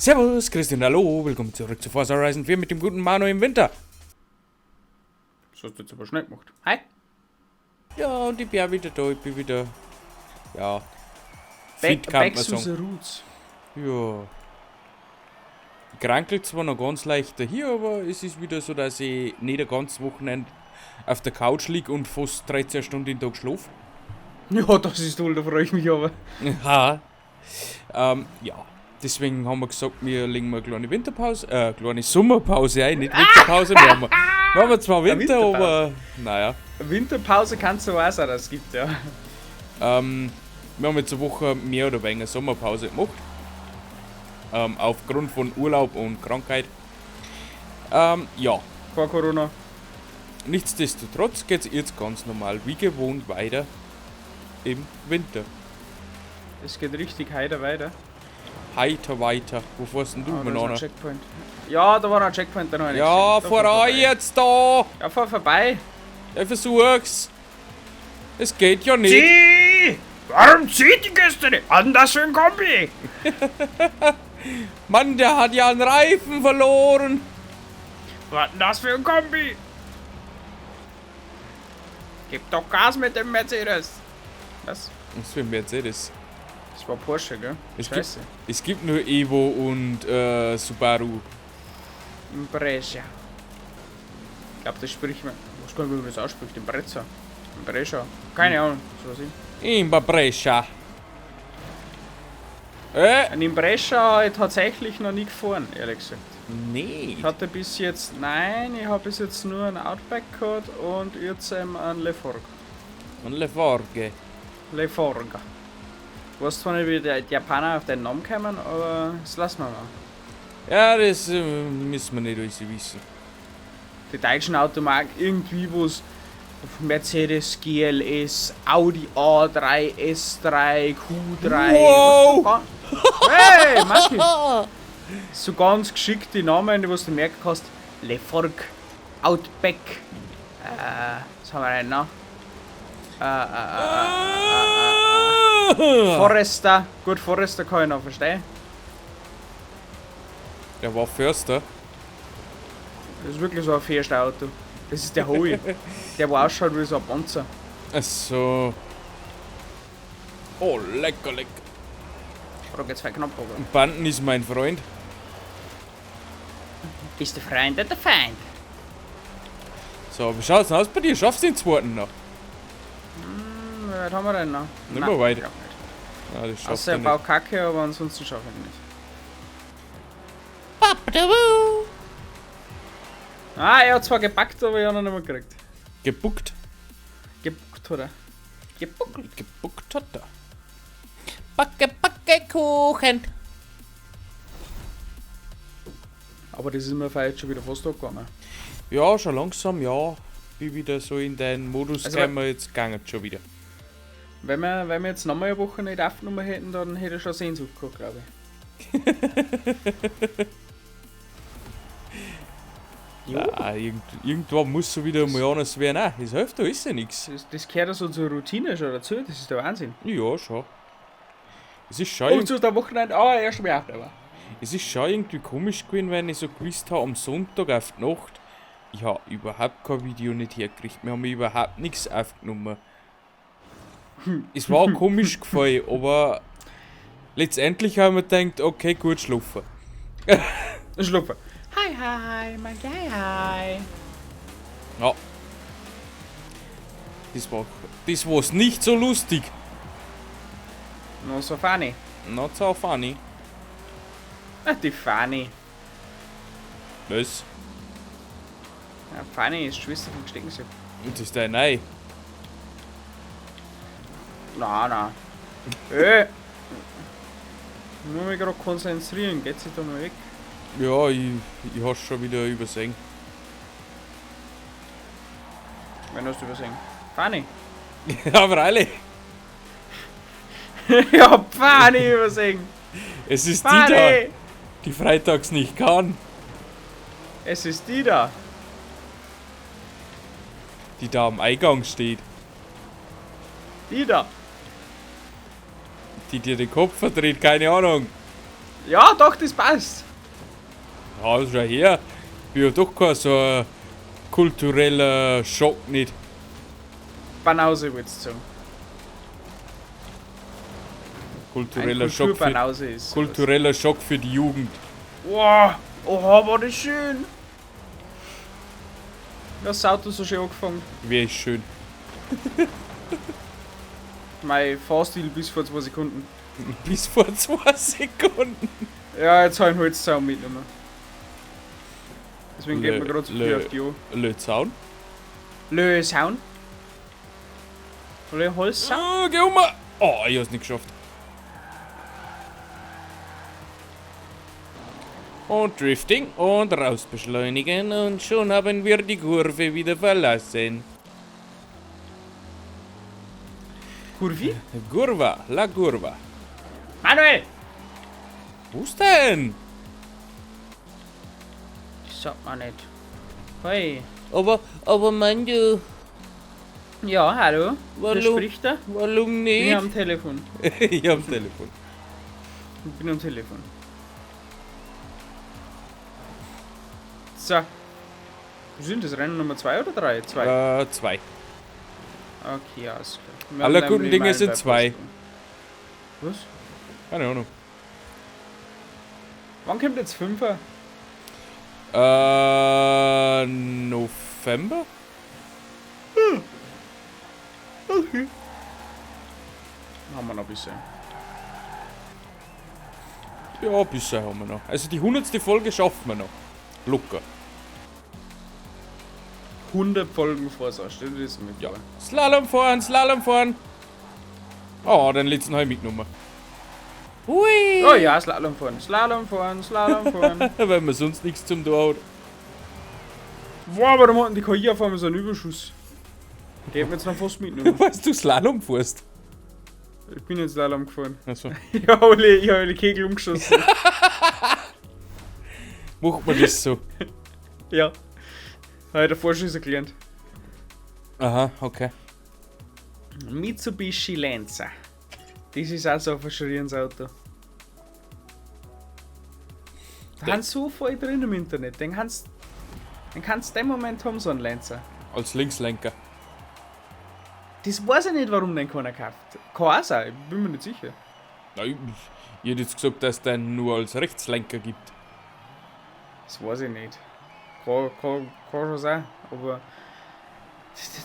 Servus, Christian, hallo, willkommen zurück zu Forza Horizon 4 mit dem guten Manu im Winter. Das hast du jetzt aber schnell gemacht. Hi. Ja, und ich bin auch wieder da, ich bin wieder, ja, fit, Back, kann back man to sagen. the roots. Ja. Ich krankel zwar noch ganz leicht hier, aber es ist wieder so, dass ich nicht ein ganzes Wochenende auf der Couch lieg und fast 13 Stunden den Tag schlafe. Ja, das ist toll, da freue ich mich aber. Ha. Ja. Deswegen haben wir gesagt, wir legen mal eine kleine Winterpause, kleine Sommerpause ein, nicht Winterpause. Wir haben zwar Eine Winter, Winterpause. aber naja. Winterpause kannst du auch sein, dass es gibt, ja. Wir haben jetzt eine Woche mehr oder weniger Sommerpause gemacht. Aufgrund von Urlaub und Krankheit. Ja. Vor Corona. Nichtsdestotrotz geht's jetzt ganz normal, wie gewohnt, weiter im Winter. Es geht richtig heiter weiter. Heiter weiter. Wo fährst denn du, Ah, da ist noch ein Manana? Checkpoint. Ja, da war noch ein Checkpoint, da noch ein Ja, Da fahr vorbei. jetzt da! Ja, fahr vorbei. Ich versuch's! Es geht ja nicht! Zieh! Warum zieht die Gäste nicht? Anders für ein Kombi! Mann, der hat ja einen Reifen verloren! Was denn das für ein Kombi? Gib doch Gas mit dem Mercedes! Was? Was für ein Mercedes? Das war Porsche, gell? Es gibt, Scheiße. es gibt nur Evo und Subaru. Impreza. Ich glaube, das spricht man. Ich weiß gar nicht, wie man das ausspricht. Impreza. Impreza. Keine Ahnung. So was ich. Imba Brescia. Ein Impreza habe ich tatsächlich noch nie gefahren, ehrlich gesagt. Nee. Ich hatte bis jetzt. Nein, ich habe bis jetzt nur einen Outback gehabt und jetzt eben einen Leforg. Und Le Forge. Leforg. Ich weiß zwar nicht, wie die Japaner auf den Namen kommen, aber das lassen wir mal. Ja, das müssen wir nicht alles wissen. Die deutschen Automarken irgendwie, wo es Mercedes GLS, Audi A3, S3, Q3. Wow! Was so hey, Maki! So ganz geschickt die Namen, die was du merken kannst. Leforg, Outback, was haben wir denn noch? Forester. Gut, Forester kann ich noch verstehen. Der war Förster. Das ist wirklich so ein Förster-Auto. Das ist der Hohe. Der, wo ausschaut wie so ein Panzer. Ach so. Oh, lecker, lecker. Da geht's voll knapp, aber. Banden ist mein Freund. Bist du Freund oder Feind? So, wie schaut's denn aus bei dir? Schaffst du den zweiten noch? Wie weit haben wir denn noch? Nicht mehr weit. Ich glaub nicht. Ja, das schafft Außer er er nicht. baut Kacke, aber ansonsten schaffe ich ihn nicht. Ah, er hat zwar gepackt, aber ich habe ihn nicht mehr gekriegt. Gebuckt. Gebuckt hat er. Gebuckt. Gebuckt hat er. Backe, backe, Kuchen. Aber das ist mir vielleicht schon wieder fast abgegangen. Ja, schon langsam, ja. Bin wieder so in deinen Modus Also, gekommen, jetzt gegangen schon wieder. Wenn wir jetzt nochmal eine Woche nicht aufgenommen hätten, dann hätte ich schon Sehnsucht gehabt, glaube ich. Jo. Ah, irgendwann muss so wieder mal anders werden. Auch. Es hilft, da ist ja nichts. Das gehört ja so zur Routine schon dazu, das ist der Wahnsinn. Ja, schon. Es ist schon, Und zu der Wochenende, ah, erst mal aufnehmen. es ist schon irgendwie komisch gewesen, wenn ich so gewusst habe, am Sonntag auf die Nacht, ich habe überhaupt kein Video nicht hergekriegt. Wir haben überhaupt nichts aufgenommen. Es war komisch gefallen, aber letztendlich haben wir gedacht, okay, gut, schlafen. Schlupfen. Hi, hi, mein Hi, hi. Ja. Das war's nicht so lustig. Not so funny. Not so funny. Ah, die Fanny. Was? Ja, Fanny ist Schwester von Gesteckensepp. Und das ist dein Ei. Nein, nein. Ich muss mich gerade konzentrieren, geht sich da mal weg. Ja, ich hab's schon wieder übersehen. Wenn hast du übersehen? Fanny. Ja, freilich. Ich hab Fanny übersehen. Es ist die da, Fanny! die freitags nicht kann. Es ist die da. Die da am Eingang steht. Die da. Die dir den Kopf verdreht, keine Ahnung. Ja, doch, das passt. Ja, schau her. Ich bin ja doch kein so ein kultureller Schock nicht. Banause wolltest du sagen. Kultureller Schock für, Kulturbanause ist. kultureller Schock für die Jugend. Wow, oha, war das schön. Das Auto so schön angefangen. Wäre ist schön. Mein Fahrstil bis vor 2 Sekunden. Bis vor 2 Sekunden. Ja, jetzt habe ich ihn Holzzaun mitgenommen. Deswegen geht Lö, mir gerade zu lö. viel auf die Uhr. Lö Zaun. Lö Zaun. Lö Holzzaun. Ah, geh um! Oh, ich hab's nicht geschafft. Und Drifting und rausbeschleunigen und schon haben wir die Kurve wieder verlassen. Kurvi? Kurva, la Curva. Manuel! Wo ist denn? Das sagt man nicht. Hey. Aber Mann, du, Ja, hallo. Wer Warum? spricht da? warum Ich bin nicht? am Telefon. Ich am Telefon. Ich bin am Telefon. So. Wo sind das? Rennen Nummer 2 oder 3? 2. 2. Okay, alles klar. Wir Aller haben guten nämlich Dinge Meilen sind bei 2. Vorsprung. Was? Keine Ahnung. Wann kommt jetzt 5er? November? Okay. Haben wir noch ein bisschen. Ja, ein bisschen haben wir noch. Also die 100. Folge schaffen wir noch. Locker. 100 Folgen Forsa, stell dir das mal Ja. vor. Slalom fahren, Slalom fahren. Oh, den letzten habe ich mitgenommen. Hui! Oh ja, Slalom fahren, Slalom fahren, Slalom fahren. Weil man sonst nichts zum tun hat. Boah, warum hat denn die KI auf einmal so einen Überschuss? Die hätten wir jetzt noch fast mitgenommen. Weißt du Slalom fährst? Ich bin jetzt Slalom gefahren. Also, Ich habe alle, ich hab alle Kegel umgeschossen. macht man das so? Ja. Habe ich davor schon so gelernt. Aha, okay. Mitsubishi Lancer. Das ist auch so ein verschrienes Auto. Da haben so viel drin im Internet. Den kannst du den Moment haben, so einen Lancer. Als Linkslenker. Das weiß ich nicht, warum den keiner kauft. Kann auch sein, ich bin mir nicht sicher. Na, ich hätte jetzt gesagt, dass es den nur als Rechtslenker gibt. Das weiß ich nicht. Kann schon sein, aber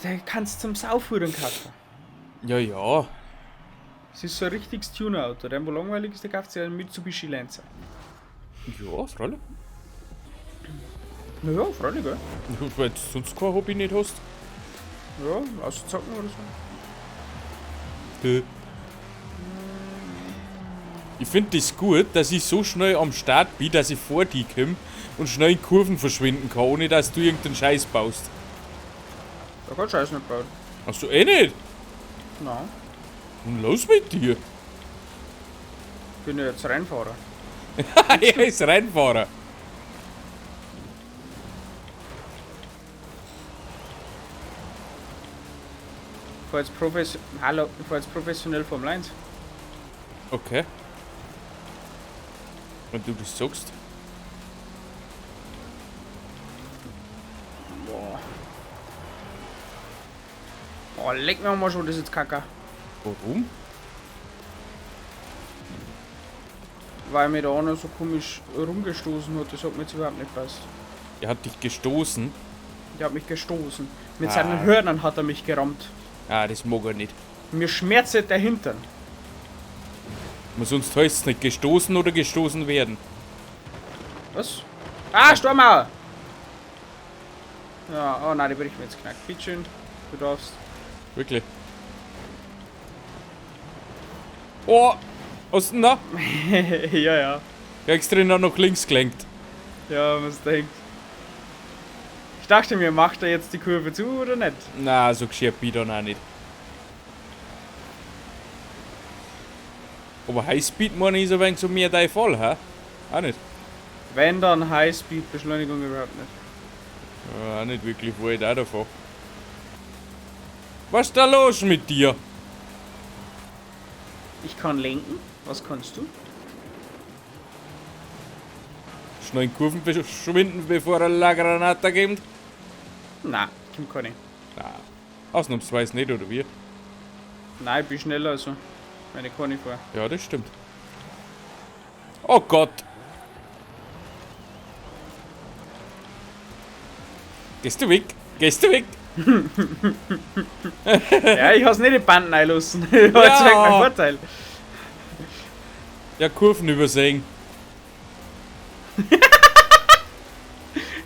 den kannst du zum Sauführen kaufen. Ja, ja. Das ist so ein richtiges Tuner-Auto. Der, wo langweilig ist, der kauft sich einen Mitsubishi Lancer. Ja, freilich. Naja, freilich, gell? Weil du sonst kein Hobby nicht hast. Ja, auszocken oder so. Ich finde das gut, dass ich so schnell am Start bin, dass ich vor dir komme und schnell in Kurven verschwinden kann, ohne dass du irgendeinen Scheiß baust. Da kann Scheiß nicht bauen. Hast du eh nicht? Nein, Und los mit dir. bin ja jetzt Rennfahrer. Er ist Rennfahrer. Ich fahr jetzt, Hallo, ich fahr jetzt professionell Formel 1. Okay. Wenn du das sagst. Boah. Boah, leck mir mal schon, das ist jetzt kacke. Warum? Weil mir da einer so komisch rumgestoßen hat, das hat mir jetzt überhaupt nicht passt. Er hat dich gestoßen. Der hat mich gestoßen. Mit Ah. seinen Hörnern hat er mich gerammt. Ah, das mag er nicht. Mir schmerzt der Hintern. Aber sonst heißt es nicht gestoßen oder gestoßen werden. Was? Ah, Sturmauer! Ja, oh nein, die bricht mir jetzt knackt. Bitteschön, du darfst. Wirklich. Oh! Was denn da? Ja, ja. Extra noch nach links gelenkt. Ja, was denkt. Ich dachte mir, macht er jetzt die Kurve zu oder nicht? Na, so geschert bin ich dann auch nicht. Aber Highspeed meine ich ist ein wenig so mehr dein Fall, hä? Auch nicht. Wenn dann Highspeed-Beschleunigung überhaupt nicht. Ja, auch nicht wirklich, wo ich auch davon. Was ist da los mit dir? Ich kann lenken. Was kannst du? Schnell in Kurven verschwinden, bevor er La Granata kommt. Nein, kommt keine. Na, ausnahmsweise nicht, oder wie? Nein, ich bin schneller, also. Wenn ich keine fahre. Ja, das stimmt. Oh Gott! Gehst du weg? Gehst du weg? Ja, ich has nicht die Banden einlassen. Ich hab jetzt mein Vorteil. Ja, Kurven übersehen.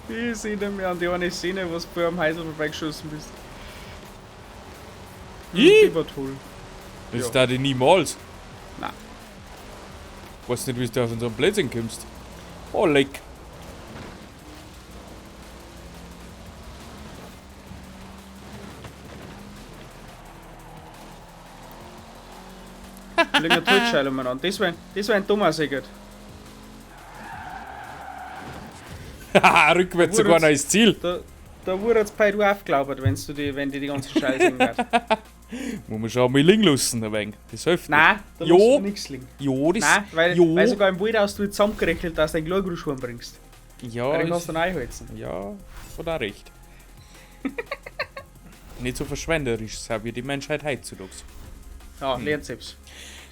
Ich erinnere mich an die eine Szene, wo du vorher am Heisel vorbeigeschossen bist. Ich? Die war toll. Das Ja. da ich niemals. Nein. Weiß nicht, wie du auf unseren Blödsinn kommst. Oh, leck. Liegen eine Totscheile umeinander. Das war ein dummer Segert. Haha, rückwärts sogar noch ins Ziel. Da wurde jetzt bei du aufgelaubert, wenn die ganze Scheiße hört. Muss man schon mal liegen lassen, ein wenig. Das hilft. Nein, da Jo. musst du nichts liegen. Jo, das. Nein, jo. weil sogar im Wald aus du zusammengerechnet, dass du den Glorgrusch bringst. Ja, Weil den kannst du dann einholzen. Ja, hat auch recht. Nicht so verschwenderisch, so wie die Menschheit heutzutage. Ja, lernt selbst.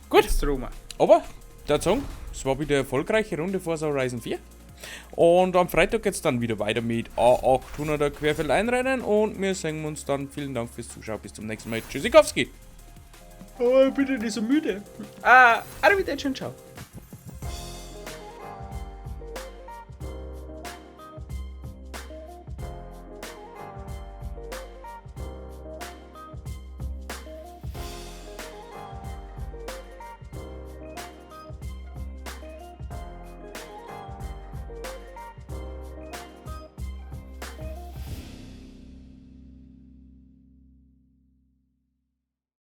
Gut. Jetzt Roma. Aber, der sagen, es war wieder eine erfolgreiche Runde Forza Horizon 4. Und am Freitag geht's dann wieder weiter mit A800er Querfeldeinrennen und wir sehen uns dann. Vielen Dank fürs Zuschauen. Bis zum nächsten Mal. Tschüssikowski. Oh, ich bin ja nicht so müde. Ah, arrivederci und ciao.